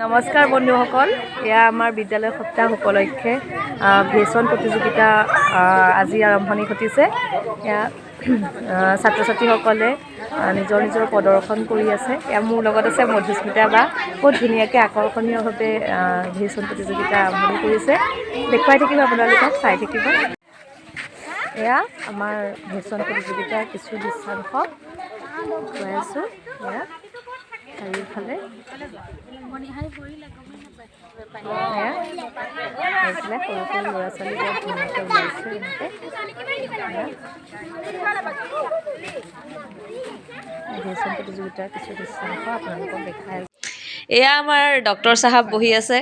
নমস্কাৰ বন্ধুসকল, এয়া আমাৰ বিদ্যালয় সপ্তাহ উপলক্ষে ভেশছন প্ৰতিযোগিতা আজি আৰম্ভণি ঘটিছে। এয়া ছাত্ৰ ছাত্ৰীসকলে নিজৰ নিজৰ প্ৰদৰ্শন কৰি আছে। এয়া মোৰ লগত আছে মধুস্মিতা বা। বহুত ধুনীয়াকৈ আকৰ্ষণীয়ভাৱে ভেশছন প্ৰতিযোগিতা আৰম্ভণি কৰিছে। দেখুৱাই থাকিম আপোনালোকক, চাই থাকিব। এয়া আমাৰ ভেশছন প্ৰতিযোগিতাৰ কিছু দৃশ্যাংশ গৈ আছোঁ। এয়া চাৰিওফালে এয়া এইফালে সৰু সৰু ল'ৰা ছোৱালী বৰ ধুনীয়াকৈ ওলাইছে এনেকৈ। এয়া ভেশছন প্ৰতিযোগিতাৰ কিছু দৃশ্যাংশ আপোনালোকক দেখাই আছোঁ। এয়া আমাৰ ডক্তৰ চাহাব বহি আছে,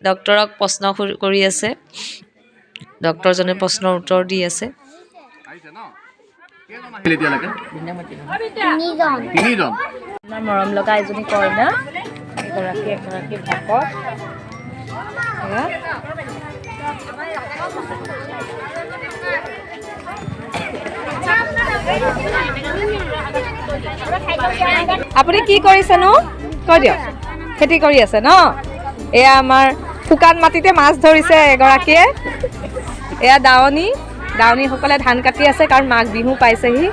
ডক্তৰক প্ৰশ্ন কৰি আছে, ডক্তৰজনে প্ৰশ্নৰ উত্তৰ দি আছে। আহিছে ন? কেইজন আহিলে এতিয়ালৈকে? তিনিজন। আমাৰ মৰম লগা এজনী কইনা, এগৰাকী এগৰাকী ভকত। এয়া আপুনি কি কৰিছেনো কৈ দিয়ক। খেতি কৰি আছে ন? এয়া আমাৰ শুকান মাটিতে মাছ ধৰিছে এগৰাকীয়ে। এয়া দাৱনী, দাৱনীসকলে ধান কাটি আছে, কাৰণ মাঘ বিহু পাইছেহি।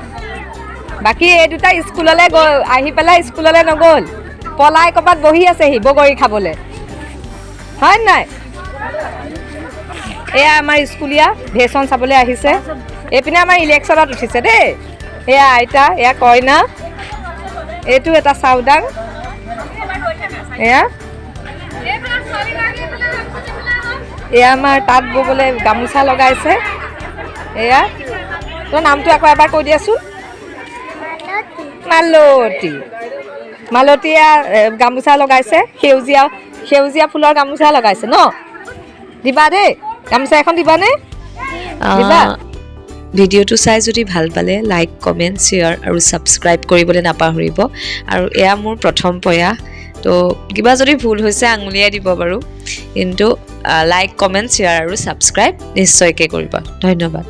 বাকী এই দুটা স্কুললৈ গৈ আহি পেলাই স্কুললৈ নগ'ল, পলাই ক'ৰবাত বহি আছেহি বগৰী খাবলৈ, হয় নাই? এয়া আমাৰ স্কুলীয়া ভেশছন চাবলৈ আহিছে। এইপিনে আমাৰ ইলেকশ্যনত উঠিছে দেই। এয়া আইতা, এয়া কইনা, এইটো এটা চাউদাং। এয়া এয়া আমাৰ তাঁত ববলৈ গামোচা লগাইছে। এয়া তোৰ নামটো আকৌ এবাৰ কৈ দিয়াচোন। মালতী। মালতীয়ে গামোচা লগাইছে, সেউজীয়া সেউজীয়া ফুলৰ গামোচা লগাইছে ন? দিবা দেই গামোচা এখন, দিবানে দিবা? ভিডিঅ'টো চাই যদি ভাল পালে লাইক, কমেণ্ট, শ্বেয়াৰ আৰু ছাবস্ক্ৰাইব কৰিবলৈ নাপাহৰিব। আৰু এয়া মোৰ প্ৰথম প্ৰয়াস, তো কিবা যদি ভুল হৈছে আঙুলিয়াই দিব বাৰু, কিন্তু লাইক, কমেণ্ট, শ্বেয়াৰ আৰু ছাবস্ক্ৰাইব নিশ্চয়কৈ কৰিব। ধন্যবাদ।